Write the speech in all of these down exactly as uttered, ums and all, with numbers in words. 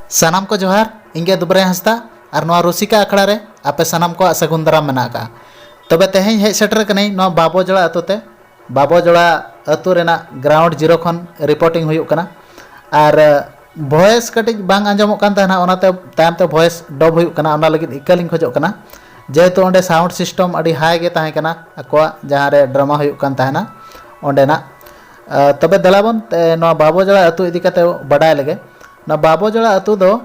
ᱥᱟᱱᱟᱢ ᱠᱚ ᱡᱚᱦᱟᱨ, ᱤᱧ ᱜᱮ ᱫᱩᱵᱨᱟᱭ ᱦᱟᱸᱥᱫᱟ᱾ ᱟᱨ ᱱᱚᱣᱟ ᱨᱩᱥᱤᱠᱟ ᱟᱠᱷᱲᱟ ᱨᱮ ᱟᱯᱮ ᱥᱟᱱᱟᱢ ᱠᱚᱣᱟᱜ ᱥᱟᱹᱜᱩᱱ ᱫᱟᱨᱟᱢ ᱢᱮᱱᱟᱜ ᱟᱠᱟᱫᱼᱟ᱾ ᱛᱚᱵᱮ ᱛᱮᱦᱮᱧ ᱦᱮᱡ ᱥᱮᱴᱮᱨ ᱠᱟᱹᱱᱟᱹᱧ ᱱᱚᱣᱟ ᱵᱟᱵᱚᱡᱚᱲᱟ ᱟᱹᱛᱩ ᱛᱮ᱾ ᱵᱟᱵᱚᱡᱚᱲᱟ ᱟᱹᱛᱩ ᱨᱮᱱᱟᱜ ground zero ᱠᱷᱚᱱ reporting ᱦᱩᱭᱩᱜ ᱠᱟᱱᱟ᱾ ᱟᱨ voice ᱠᱟᱹᱴᱤᱡ ᱵᱟᱝ ᱟᱸᱡᱚᱢᱚᱜ ᱠᱟᱱ ᱛᱟᱦᱮᱱᱟ, ᱚᱱᱟᱛᱮ ᱛᱟᱭᱚᱢ ᱛᱮ voice ᱰᱚᱵ ᱦᱩᱭᱩᱜ ᱠᱟᱱᱟ, ᱚᱱᱟ ᱞᱟᱹᱜᱤᱫ ᱤᱠᱟᱹ ᱞᱤᱧ ᱠᱷᱚᱡᱚᱜ ᱠᱟᱱᱟ᱾ ᱡᱮᱦᱮᱛᱩ ᱚᱸᱰᱮ sound system ᱟᱹᱰᱤ high ᱜᱮ ᱛᱟᱦᱮᱸ ᱠᱟᱱᱟ ᱟᱠᱚᱣᱟᱜ, ᱡᱟᱦᱟᱸ ᱨᱮ drama ᱦᱩᱭᱩᱜ ᱠᱟᱱ ᱛᱟᱦᱮᱱᱟ ᱚᱸᱰᱮᱱᱟᱜ᱾ ᱟᱨ ᱛᱚᱵᱮ ᱫᱮᱞᱟ ᱵᱚᱱ ᱛᱮ ᱱᱚᱣᱟ ᱵᱟᱵᱚᱡᱚᱲᱟ ᱟᱹᱛᱩ ᱤᱫᱤ ᱠᱟᱛᱮ ᱵᱟᱰᱟᱭ ᱞᱮᱜᱮ᱾ ᱱᱚᱣᱟ ᱵᱟᱵᱚᱡᱚᱲᱟ ᱟᱹᱛᱩ ᱫᱚ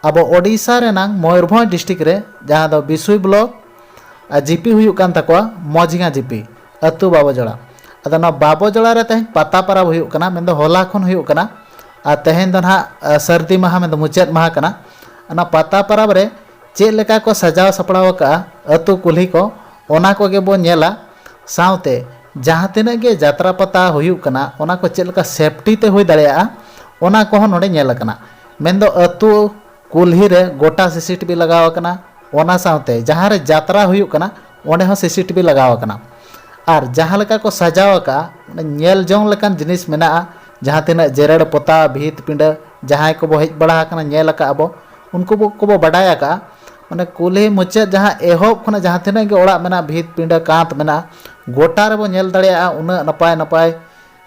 ᱟᱵᱚ ᱳᱰᱤᱥᱟ ᱨᱮᱱᱟᱝ ᱢᱚᱭᱩᱨᱵᱷᱚᱸᱡᱽ district ᱨᱮ, ᱡᱟᱦᱟᱸ ᱫᱚ ᱵᱤᱥᱩᱭ block, ᱟᱨ ᱡᱤᱯᱤ ᱦᱩᱭᱩᱜ ᱠᱟᱱ ᱛᱟᱠᱚᱣᱟ ᱢᱚᱡᱽᱜᱟ ᱡᱤᱯᱤ, ᱟᱹᱛᱩ ᱵᱟᱵᱚᱡᱚᱲᱟ᱾ ᱟᱫᱚ ᱱᱚᱣᱟ ᱵᱟᱵᱚᱡᱚᱲᱟ ᱨᱮ ᱛᱮᱦᱮᱧ ᱯᱟᱛᱟ ᱯᱚᱨᱚᱵᱽ ᱦᱩᱭᱩᱜ ᱠᱟᱱᱟ, ᱢᱮᱱᱫᱚ ᱦᱚᱞᱟ ᱠᱷᱚᱱ ᱦᱩᱭᱩᱜ ᱠᱟᱱᱟ᱾ ᱟᱨ ᱛᱮᱦᱮᱧ ᱫᱚ ᱱᱟᱦᱟᱜ, ᱟ, ᱥᱟᱹᱨᱫᱤ ᱢᱟᱦᱟ, ᱢᱮᱱᱫᱚ ᱢᱩᱪᱟᱹᱫ ᱢᱟᱦᱟ ᱠᱟᱱᱟ᱾ ᱚᱱᱟ ᱯᱟᱛᱟ ᱯᱚᱨᱚᱵᱽ ᱨᱮ ᱪᱮᱫ ᱞᱮᱠᱟ ᱠᱚ ᱥᱟᱡᱟᱣ ᱥᱟᱯᱲᱟᱣ ᱟᱠᱟᱫᱼᱟ ᱟᱹᱛᱩ ᱠᱩᱞᱦᱤ ᱠᱚ, ᱚᱱᱟ ᱠᱚᱜᱮ ᱵᱚᱱ ᱧᱮᱞᱟ᱾ ᱥᱟᱶᱛᱮ ᱡᱟᱦᱟᱸ ᱛᱤᱱᱟᱹᱜ ᱜᱮ ᱡᱟᱛᱨᱟ ᱯᱟᱛᱟ ᱦᱩᱭᱩᱜ ᱠᱟᱱᱟ, ᱚᱱᱟ ᱠᱚ ᱪᱮᱫ ᱞᱮᱠᱟ safety ᱛᱮ ᱦᱩᱭ ᱫᱟᱲᱮᱭᱟᱜᱼᱟ, ᱚᱱᱟ ᱠᱚᱦᱚᱸ ᱱᱚᱰᱮ ᱧᱮᱞ ᱟᱠᱟᱱᱟ᱾ ᱢᱮᱱᱫᱚ ᱟᱹᱛᱩ ᱠᱩᱞᱦᱤ ᱨᱮ ᱜᱚᱴᱟ CCTV ᱞᱟᱜᱟᱣ ᱟᱠᱟᱱᱟ, ᱚᱱᱟ ᱥᱟᱶᱛᱮ ᱡᱟᱦᱟᱸ ᱨᱮ ᱡᱟᱛᱨᱟ ᱦᱩᱭᱩᱜ ᱠᱟᱱᱟ, ᱚᱸᱰᱮ ᱦᱚᱸ CCTV ᱞᱟᱜᱟᱣ ᱟᱠᱟᱱᱟ᱾ ᱟᱨ ᱡᱟᱦᱟᱸ ᱞᱮᱠᱟ ᱠᱚ ᱥᱟᱡᱟᱣ ᱟᱠᱟᱫᱼᱟ, ᱢᱟᱱᱮ ᱧᱮᱞ ᱡᱚᱝ ᱞᱮᱠᱟᱱ ᱡᱤᱱᱤᱥ ᱢᱮᱱᱟᱜᱼᱟ᱾ ᱡᱟᱦᱟᱸ ᱛᱤᱱᱟᱹᱜ ᱡᱮᱨᱮᱲ ᱯᱚᱛᱟᱣ, ᱵᱷᱤᱛ ᱯᱤᱸᱰᱟᱹ, ᱡᱟᱦᱟᱸᱭ ᱠᱚᱵᱚ ᱦᱮᱡ ᱵᱟᱲᱟ ᱟᱠᱟᱱᱟ, ᱧᱮᱞ ᱟᱠᱟᱫᱼᱟ ᱵᱚ, ᱩᱱᱠᱩ ᱵᱚ, ᱠᱚᱵᱚ ᱵᱟᱰᱟᱭ ᱟᱠᱟᱫᱼᱟ᱾ ᱢᱟᱱᱮ ᱠᱩᱞᱦᱤ ᱢᱩᱪᱟᱹᱫ ᱡᱟᱦᱟᱸ ᱮᱦᱚᱵ ᱠᱷᱚᱱᱟᱜ ᱡᱟᱦᱟᱸ ᱛᱤᱱᱟᱹᱜ ᱜᱮ ᱚᱲᱟᱜ ᱢᱮᱱᱟᱜᱼᱟ, ᱵᱷᱤᱛ ᱯᱤᱸᱰᱟᱹ ᱠᱟᱸᱛ ᱢᱮᱱᱟᱜᱼᱟ, ᱜᱚᱴᱟ ᱨᱮᱵᱚ ᱧᱮᱞ ᱫᱟᱲᱮᱭᱟᱜᱼᱟ ᱩᱱᱟᱹᱜ ᱱᱟᱯᱟᱭ ᱱᱟᱯᱟᱭ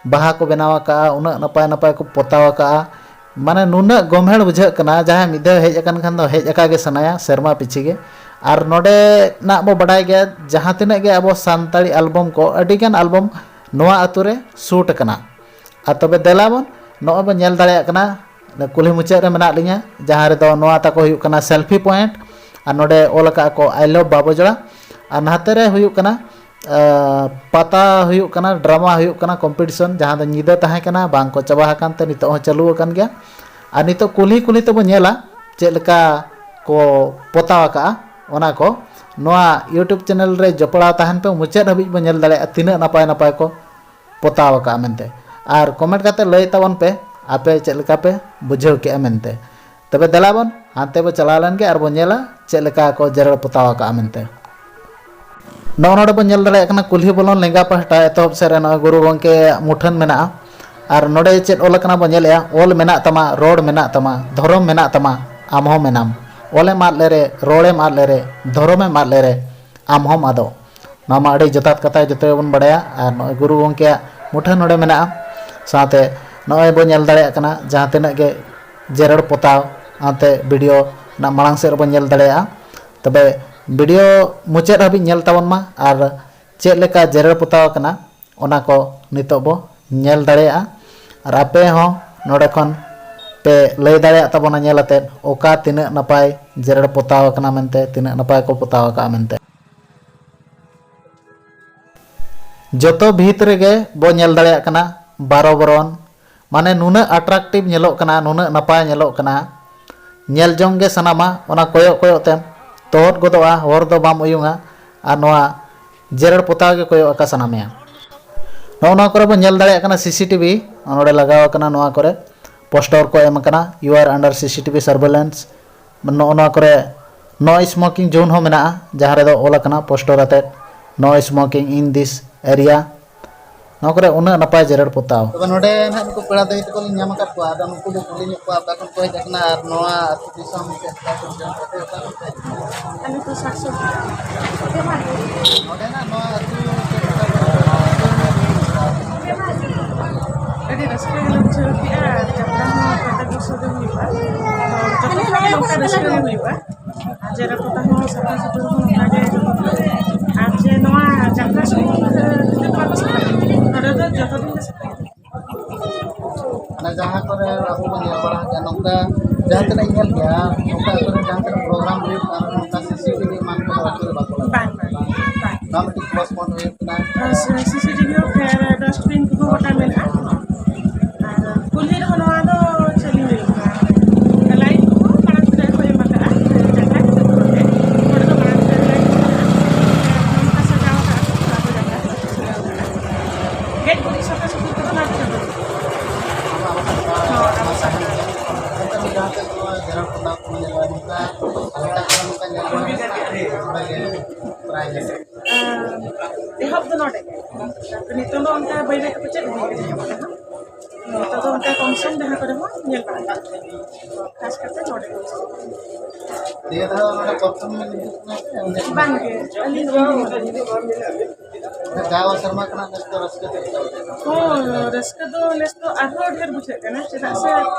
ᱵᱟᱦᱟ ᱠᱚ ᱵᱮᱱᱟᱣ ᱟᱠᱟᱫᱼᱟ, ᱩᱱᱟᱹᱜ ᱱᱟᱯᱟᱭ ᱱᱟᱯᱟᱭ ᱠᱚ ᱯᱚᱛᱟᱣ ᱟᱠᱟᱫᱼᱟ᱾ ᱢᱟᱱᱮ ᱱᱩᱱᱟᱹᱜ ᱜᱚᱢᱦᱮᱲ ᱵᱩᱡᱷᱟᱹᱜ ᱠᱟᱱᱟ, ᱡᱟᱦᱟᱸᱭ ᱢᱤᱫ ᱫᱷᱟᱣ ᱦᱮᱡ ᱟᱠᱟᱱ ᱠᱷᱟᱱ ᱫᱚ ᱦᱮᱡ ᱟᱠᱟ ᱜᱮ ᱥᱟᱱᱟᱭᱟ ᱥᱮᱨᱢᱟ ᱯᱤᱪᱷᱤ ᱜᱮ᱾ ᱟᱨ ᱱᱚᱰᱮᱱᱟᱜ ᱵᱚ ᱵᱟᱰᱟᱭ ᱜᱮᱭᱟ, ᱡᱟᱦᱟᱸ ᱛᱤᱱᱟᱹᱜ ᱜᱮ ᱟᱵᱚ ᱥᱟᱱᱛᱟᱲᱤ album ᱠᱚ, ᱟᱹᱰᱤᱜᱟᱱ album ᱱᱚᱣᱟ ᱟᱹᱛᱩ ᱨᱮ shoot ᱟᱠᱟᱱᱟ᱾ ᱟᱨ ᱛᱚᱵᱮ ᱫᱮᱞᱟ ᱵᱚᱱ, ᱱᱚᱜᱼᱚᱭ ᱵᱚᱱ ᱧᱮᱞ ᱫᱟᱲᱮᱭᱟᱜ ᱠᱟᱱᱟ, ᱠᱩᱞᱦᱤ ᱢᱩᱪᱟᱹᱫ ᱨᱮ ᱢᱮᱱᱟᱜ ᱞᱤᱧᱟ, ᱡᱟᱦᱟᱸ ᱨᱮᱫᱚ ᱱᱚᱣᱟ ᱛᱟᱠᱚ ᱦᱩᱭᱩᱜ ᱠᱟᱱᱟ selfie point᱾ ᱟᱨ ᱱᱚᱰᱮ ᱚᱞ ᱟᱠᱟᱫᱼᱟ ᱠᱚ "I love ᱵᱟᱵᱚᱡᱚᱲᱟ"᱾ ᱟᱨ ᱱᱟᱛᱮ ᱨᱮ ᱦᱩᱭᱩᱜ ᱠᱟᱱᱟ, ᱟ, ᱯᱟᱛᱟ ᱦᱩᱭᱩᱜ ᱠᱟᱱᱟ, drama ᱦᱩᱭᱩᱜ ᱠᱟᱱᱟ, competition, ᱡᱟᱦᱟᱸ ᱫᱚ ᱧᱤᱫᱟᱹ ᱛᱟᱦᱮᱸ ᱠᱟᱱᱟ, ᱵᱟᱝ ᱠᱚ ᱪᱟᱵᱟ ᱟᱠᱟᱱ ᱛᱮ ᱱᱤᱛᱚᱜ ᱦᱚᱸ ᱪᱟᱹᱞᱩ ᱟᱠᱟᱱ ᱜᱮᱭᱟ᱾ ᱟᱨ ᱱᱤᱛᱚᱜ ᱠᱩᱞᱦᱤ ᱠᱩᱞᱦᱤ ᱛᱮᱵᱚ ᱧᱮᱞᱟ ᱪᱮᱫ ᱞᱮᱠᱟ ᱠᱚ ᱯᱚᱛᱟᱣ ᱟᱠᱟᱫᱼᱟ ᱚᱱᱟ ᱠᱚ᱾ ᱱᱚᱣᱟ YouTube channel ᱨᱮ ᱡᱚᱯᱲᱟᱣ ᱛᱟᱦᱮᱱ ᱯᱮ, ᱢᱩᱪᱟᱹᱫ ᱦᱟᱹᱵᱤᱡ ᱵᱚ ᱧᱮᱞ ᱫᱟᱲᱮᱭᱟᱜᱼᱟ ᱛᱤᱱᱟᱹᱜ ᱱᱟᱯᱟᱭ ᱱᱟᱯᱟᱭ ᱠᱚ ᱯᱚᱛᱟᱣ ᱟᱠᱟᱫᱼᱟ ᱢᱮᱱᱛᱮ᱾ ᱟᱨ comment ᱠᱟᱛᱮ ᱞᱟᱹᱭ ᱛᱟᱵᱚᱱ ᱯᱮ ᱟᱯᱮ ᱪᱮᱫ ᱞᱮᱠᱟ ᱯᱮ ᱵᱩᱡᱷᱟᱹᱣ ᱠᱮᱜᱼᱟ ᱢᱮᱱᱛᱮ᱾ ᱛᱚᱵᱮ ᱫᱮᱞᱟ ᱵᱚᱱ ᱦᱟᱱᱛᱮ ᱵᱚ ᱪᱟᱞᱟᱣ ᱞᱮᱱ ᱜᱮ ᱟᱨ ᱵᱚ ᱧᱮᱞᱟ ᱪᱮᱫ ᱞᱮᱠᱟ ᱠᱚ ᱡᱮᱨᱮᱲ ᱯᱚᱛᱟᱣ ᱟᱠᱟᱫᱼᱟ ᱢᱮᱱᱛᱮ᱾ ᱱᱚᱜᱼᱚ ᱱᱚᱰᱮ ᱵᱚᱱ ᱧᱮᱞ ᱫᱟᱲᱮᱭᱟᱜ ᱠᱟᱱᱟ ᱠᱩᱞᱦᱤ ᱵᱚᱞᱚᱱ ᱞᱮᱸᱜᱟ ᱯᱟᱦᱴᱟ ᱮᱛᱚᱦᱚᱵ ᱥᱮᱫ ᱨᱮ ᱱᱚᱜᱼᱚᱭ ᱜᱩᱨᱩ ᱜᱚᱢᱠᱮᱭᱟᱜ ᱢᱩᱴᱷᱟᱹᱱ ᱢᱮᱱᱟᱜᱼᱟ᱾ ᱟᱨ ᱱᱚᱰᱮ ᱪᱮᱫ ᱚᱞ ᱟᱠᱟᱱᱟ ᱵᱚᱱ ᱧᱮᱞᱮᱜᱼᱟ, ᱚᱞ ᱢᱮᱱᱟᱜ ᱛᱟᱢᱟ, ᱨᱚᱲ ᱢᱮᱱᱟᱜ ᱛᱟᱢᱟ, ᱫᱷᱚᱨᱚᱢ ᱢᱮᱱᱟᱜ ᱛᱟᱢᱟ, ᱟᱢ ᱦᱚᱸ ᱢᱮᱱᱟᱢ᱾ ᱚᱞᱮᱢ ᱟᱫ ᱞᱮᱨᱮ, ᱨᱚᱲᱮᱢ ᱟᱫ ᱞᱮᱨᱮ, ᱫᱷᱚᱨᱚᱢᱮᱢ ᱟᱫ ᱞᱮᱨᱮ, ᱟᱢ ᱦᱚᱸᱢ ᱟᱫᱚᱜ᱾ ᱱᱚᱣᱟ ᱢᱟ ᱟᱹᱰᱤ ᱡᱚᱛᱷᱟᱛ ᱠᱟᱛᱷᱟ, ᱡᱚᱛᱚ ᱜᱮᱵᱚᱱ ᱵᱟᱲᱟᱭᱟ᱾ ᱟᱨ ᱱᱚᱜᱼᱚᱭ ᱜᱩᱨᱩ ᱜᱚᱢᱠᱮᱭᱟᱜ ᱢᱩᱴᱷᱟᱹᱱ ᱱᱚᱰᱮ ᱢᱮᱱᱟᱜᱼᱟ᱾ ᱥᱟᱶᱛᱮ ᱱᱚᱜᱼᱚᱭ ᱵᱚᱱ ᱧᱮᱞ ᱫᱟᱲᱮᱭᱟᱜ ᱠᱟᱱᱟ ᱡᱟᱦᱟᱸ ᱛᱤᱱᱟᱹᱜ ᱜᱮ ᱡᱮᱨᱮᱲ ᱯᱚᱛᱟᱣ, ᱚᱱᱛᱮ ᱵᱷᱤᱰᱤᱭᱳ ᱨᱮᱱᱟᱜ ᱢᱟᱲᱟᱝ ᱥᱮᱫ ᱨᱮᱵᱚᱱ ᱧᱮᱞ ᱫᱟᱲᱮᱭᱟᱜᱼᱟ᱾ ᱛᱚᱵᱮ ᱵᱷᱤᱰᱤᱭᱳ ᱢᱩᱪᱟᱹᱫ ᱦᱟᱹᱵᱤᱡ ᱧᱮᱞ ᱛᱟᱵᱚᱱ ᱢᱟ ᱟᱨ ᱪᱮᱫ ᱞᱮᱠᱟ ᱡᱮᱨᱮᱲ ᱯᱚᱛᱟᱣ ᱟᱠᱟᱱᱟ, ᱚᱱᱟ ᱠᱚ ᱱᱤᱛᱚᱜ ᱵᱚ ᱧᱮᱞ ᱫᱟᱲᱮᱭᱟᱜᱼᱟ᱾ ᱟᱨ ᱟᱯᱮ ᱦᱚᱸ ᱱᱚᱰᱮ ᱠᱷᱚᱱ ᱯᱮ ᱞᱟᱹᱭ ᱫᱟᱲᱮᱭᱟᱜ ᱛᱟᱵᱚᱱᱟ ᱧᱮᱞ ᱟᱛᱮᱫ, ᱚᱠᱟ ᱛᱤᱱᱟᱹᱜ ᱱᱟᱯᱟᱭ ᱡᱮᱨᱮᱲ ᱯᱚᱛᱟᱣ ᱟᱠᱟᱱᱟ ᱢᱮᱱᱛᱮ, ᱛᱤᱱᱟᱹᱜ ᱱᱟᱯᱟᱭ ᱠᱚ ᱯᱚᱛᱟᱣ ᱟᱠᱟᱫᱼᱟ ᱢᱮᱱᱛᱮ᱾ ᱡᱚᱛᱚ ᱵᱷᱤᱛ ᱨᱮᱜᱮ ᱵᱚ ᱧᱮᱞ ᱫᱟᱲᱮᱭᱟᱜ ᱠᱟᱱᱟ ᱵᱟᱨᱚ ᱵᱚᱨᱚᱱ, ᱢᱟᱱᱮ ᱱᱩᱱᱟᱹᱜ attractive ᱧᱮᱞᱚᱜ ᱠᱟᱱᱟ, ᱱᱩᱱᱟᱹᱜ ᱱᱟᱯᱟᱭ ᱧᱮᱞᱚᱜ ᱠᱟᱱᱟ, ᱧᱮᱞ ᱡᱚᱝ ᱜᱮ ᱥᱟᱱᱟᱢᱟ᱾ ᱚᱱᱟ ᱠᱚᱭᱚᱜ ᱠᱚᱭᱚᱜ ᱛᱮᱢ ᱛᱚᱦᱚᱫ ᱜᱚᱫᱚᱜᱼᱟ, ᱦᱚᱨ ᱫᱚ ᱵᱟᱢ ᱩᱭᱩᱝᱟ᱾ ᱟᱨ ᱱᱚᱣᱟ ᱡᱮᱨᱮᱲ ᱯᱚᱛᱟᱣ ᱜᱮ ᱠᱚᱭᱚᱜ ᱟᱠᱟ ᱥᱟᱱᱟ ᱢᱮᱭᱟ᱾ ᱱᱚᱜᱼᱚ ᱱᱚᱣᱟ ᱠᱚᱨᱮ ᱵᱚᱱ ᱧᱮᱞ ᱫᱟᱲᱮᱭᱟᱜ ᱠᱟᱱᱟ ᱥᱤᱥᱤᱴᱤᱵᱷᱤ ᱱᱚᱰᱮ ᱞᱟᱜᱟᱣ ᱟᱠᱟᱱᱟ, ᱱᱚᱣᱟ ᱠᱚᱨᱮ ᱯᱳᱥᱴᱟᱨ ᱠᱚ ᱮᱢ ᱟᱠᱟᱱᱟ, "You are under C C T V surveillance", ᱱᱚᱜᱼᱚ ᱱᱚᱣᱟ ᱠᱚᱨᱮ no smoking zone ᱦᱚᱸ ᱢᱮᱱᱟᱜᱼᱟ, ᱡᱟᱦᱟᱸ ᱨᱮᱫᱚ ᱚᱞ ᱟᱠᱟᱱᱟ ᱯᱳᱥᱴᱟᱨ ᱟᱛᱮᱫ, "No smoking in this area". ᱱᱚᱣᱟ ᱠᱚᱨᱮ ᱩᱱᱟᱹᱜ ᱱᱟᱯᱟᱭ ᱡᱮᱨᱮᱲ ᱯᱚᱛᱟᱣ᱾ ᱛᱚᱵᱮ ᱱᱚᱰᱮ ᱱᱟᱦᱟᱜ ᱱᱩᱠᱩ ᱯᱮᱲᱟ ᱫᱟᱹᱭ ᱛᱟᱠᱚ ᱞᱤᱧ ᱧᱟᱢ ᱟᱠᱟᱫ ᱠᱚᱣᱟ, ᱟᱫᱚ ᱱᱩᱠᱩ ᱫᱚ ᱠᱩᱞᱤ ᱧᱚᱜ ᱠᱚᱣᱟ ᱚᱠᱟ ᱠᱷᱚᱱ ᱠᱚ ᱦᱮᱡ ᱟᱠᱟᱱᱟ ᱟᱨ ᱱᱚᱣᱟ ᱟᱹᱛᱩ ᱫᱤᱥᱚᱢ ᱪᱮᱫ ᱞᱮᱠᱟ ᱠᱚ ᱡᱚᱢ ᱠᱟᱛᱮ ᱚᱠᱟ ᱠᱷᱚᱱ ᱠᱚ ᱦᱮᱡ ᱟᱠᱟᱱᱟ? ᱟᱞᱮ ᱫᱚ ᱥᱟᱛᱥᱚ᱾ ᱱᱚᱰᱮᱱᱟᱜ ᱱᱚᱣᱟ ᱟᱹᱛᱩ ᱪᱮᱫ ᱞᱮᱠᱟ ᱠᱚ ᱡᱚᱢ ᱠᱟᱛᱮ? ᱟᱹᱰᱤ ᱨᱟᱹᱥᱠᱟᱹ ᱜᱮᱞᱮ ᱵᱩᱡᱷᱟᱹᱣ ᱠᱮᱜᱼᱟ ᱟᱨ ᱡᱟᱛᱨᱟ ᱦᱚᱸ ᱯᱨᱚᱛᱮᱠ ᱵᱚᱪᱷᱚᱨ ᱜᱮ ᱦᱩᱭᱩᱜᱼᱟ᱾ ᱟᱫᱚ ᱡᱚᱛᱚ ᱥᱮᱨᱢᱟ ᱜᱮ ᱱᱚᱝᱠᱟ ᱨᱟᱹᱥᱠᱟᱹ ᱜᱮ ᱦᱩᱭᱩᱜᱼᱟ᱾ ᱟᱨ ᱡᱮᱨᱮᱲ ᱯᱚᱛᱟᱣ ᱦᱚᱸ ᱥᱟᱯᱷᱟ ᱥᱩᱛᱨᱟᱹ ᱦᱚᱸ ᱱᱚᱝᱠᱟ ᱜᱮ ᱡᱚᱛᱚ ᱠᱚ᱾ ᱟᱨ ᱡᱮ ᱱᱚᱣᱟ ᱡᱟᱛᱨᱟ ᱥᱩᱢᱩᱝ ᱠᱷᱟᱹᱛᱤᱨ ᱫᱚ ᱵᱟᱠᱚ ᱥᱟᱯᱷᱟᱭᱟ, ᱱᱚᱰᱮ ᱫᱚ ᱡᱚᱛᱚ ᱫᱤᱱ ᱜᱮ ᱥᱟᱯᱷᱟᱭᱟ᱾ ᱢᱟᱱᱮ ᱡᱟᱦᱟᱸ ᱠᱚᱨᱮ ᱟᱵᱚ ᱵᱚᱱ ᱧᱮᱞ ᱵᱟᱲᱟ ᱟᱠᱟᱫ ᱱᱚᱝᱠᱟ ᱡᱟᱦᱟᱸ ᱛᱤᱱᱟᱹᱜ ᱤᱧ ᱧᱮᱞ ᱜᱮᱭᱟ, ᱱᱚᱝᱠᱟ ᱠᱚᱨᱮ ᱡᱟᱦᱟᱸ ᱛᱤᱱᱟᱹᱜ ᱯᱨᱳᱜᱨᱟᱢ ᱦᱩᱭᱩᱜ ᱠᱟᱱ ᱱᱚᱝᱠᱟ ᱥᱤᱥᱤᱴᱤᱵᱷᱤ ᱮᱢᱟᱱ ᱠᱚᱫᱚ ᱟᱹᱛᱩ ᱨᱮ ᱵᱟᱠᱚ ᱞᱟᱜᱟᱣ᱾ ᱵᱟᱝ, ᱵᱟᱝ, ᱵᱟᱝ᱾ ᱱᱚᱣᱟ ᱢᱤᱫᱴᱤᱡ ᱯᱞᱟᱥ ᱯᱚᱭᱮᱱᱴ ᱦᱩᱭᱩᱜ ᱠᱟᱱᱟ᱾ ᱟᱨ ᱥᱤᱥᱤᱴᱤᱵᱷᱤ ᱦᱚᱸ ᱯᱷᱮᱭᱟᱨ ᱰᱟᱥᱴᱵᱤᱱ ᱠᱚᱦᱚᱸ ᱜᱚᱴᱟ ᱢᱮᱱᱟᱜᱼᱟ᱾ ᱟᱨ ᱠᱩᱞᱦᱤ ᱨᱮᱦᱚᱸ ᱱᱚᱣᱟ ᱫᱚ ᱪᱟᱹᱞᱩ ᱦᱩᱭᱩᱜ ᱠᱟᱱᱟ᱾ ᱞᱟᱭᱤᱴ ᱠᱚᱦᱚᱸ ᱢᱟᱲᱟᱝ ᱛᱮ ᱠᱚ ᱮᱢ ᱟᱠᱟᱫᱼᱟ᱾ ᱡᱟᱦᱟᱸ ᱠᱷᱟᱹᱛᱤᱨ ᱛᱮ ᱱᱚᱰᱮ ᱫᱚ ᱢᱟᱲᱟᱝ ᱛᱮ ᱞᱟᱭᱤᱴ ᱢᱮᱱᱟᱜᱼᱟ᱾ ᱱᱚᱝᱠᱟ ᱥᱟᱡᱟᱣ ᱟᱠᱟᱫᱼᱟ ᱠᱚ, ᱚᱱᱟ ᱠᱚ ᱡᱟᱭᱜᱟ ᱥᱟᱡᱟᱣ ᱟᱠᱟᱫᱼᱟ᱾ ᱜᱮᱡ ᱜᱩᱨᱤᱡ ᱥᱟᱯᱷᱟ ᱥᱩᱛᱨᱚ ᱠᱚᱫᱚ ᱱᱚᱣᱟ ᱠᱚᱨᱮ ᱫᱚ᱾ ᱦᱚᱸ, ᱟᱵᱚ ᱥᱟᱱᱛᱟᱲ᱾ ᱮᱱᱛᱮ ᱨᱮᱦᱚᱸ ᱡᱟᱦᱟᱸ ᱛᱤᱥ ᱱᱚᱣᱟ ᱡᱮᱨᱮᱲ ᱯᱚᱛᱟᱣ ᱠᱚ ᱧᱮᱞᱚᱜᱼᱟ, ᱱᱚᱝᱠᱟ ᱟᱞᱮ ᱴᱚᱴᱷᱟ ᱠᱚᱨᱮ ᱱᱚᱝᱠᱟ ᱧᱮᱞ ᱵᱟᱲᱟ ᱦᱩᱭᱩᱜ ᱠᱟᱱᱟ, ᱱᱚᱰᱮ ᱜᱮ ᱯᱨᱟᱭ ᱧᱮᱞᱚᱜᱼᱟ᱾ ᱟᱨ ᱮᱦᱚᱵ ᱫᱚ ᱱᱚᱰᱮ ᱜᱮ᱾ ᱱᱤᱛᱚᱝ ᱫᱚ ᱚᱱᱠᱟ ᱵᱟᱹᱭ ᱵᱟᱹᱭ ᱛᱮᱠᱚ ᱪᱮᱫ ᱤᱫᱤᱭᱮᱫᱟ᱾ ᱱᱤᱛᱚᱜ ᱫᱚ ᱚᱱᱠᱟ ᱠᱚᱢ ᱥᱚᱢ ᱡᱟᱦᱟᱸ ᱠᱚᱨᱮ ᱦᱚᱸ ᱧᱮᱞ ᱵᱟᱲᱟ ᱠᱟᱜ ᱠᱚᱣᱟ, ᱠᱷᱟᱥ ᱠᱟᱛᱮ ᱱᱚᱰᱮ ᱫᱚ᱾ ᱱᱤᱭᱟᱹ ᱫᱷᱟᱣ ᱱᱚᱰᱮ ᱯᱨᱚᱛᱷᱚᱢ ᱵᱮᱱ ᱦᱤᱡᱩᱜ ᱠᱟᱱᱟ ᱥᱮ ᱚᱸᱰᱮ ᱠᱷᱚᱱ? ᱵᱟᱝ ᱜᱮ, ᱟᱹᱞᱤᱧ ᱫᱚ ᱡᱟᱣ ᱥᱮᱨᱢᱟ ᱠᱷᱚᱱᱟᱜ ᱱᱮᱥ ᱫᱚ ᱨᱟᱹᱥᱠᱟᱹ ᱪᱮᱫ ᱞᱮᱠᱟ ᱵᱩᱡᱷᱟᱹᱜ ᱠᱟᱱᱟ? ᱦᱚᱸ, ᱨᱟᱹᱥᱠᱟᱹ ᱫᱚ ᱱᱮᱥ ᱫᱚ ᱟᱨᱦᱚᱸ ᱰᱷᱮᱨ ᱵᱩᱡᱷᱟᱹᱜ ᱠᱟᱱᱟ, ᱪᱮᱫᱟᱜ ᱥᱮ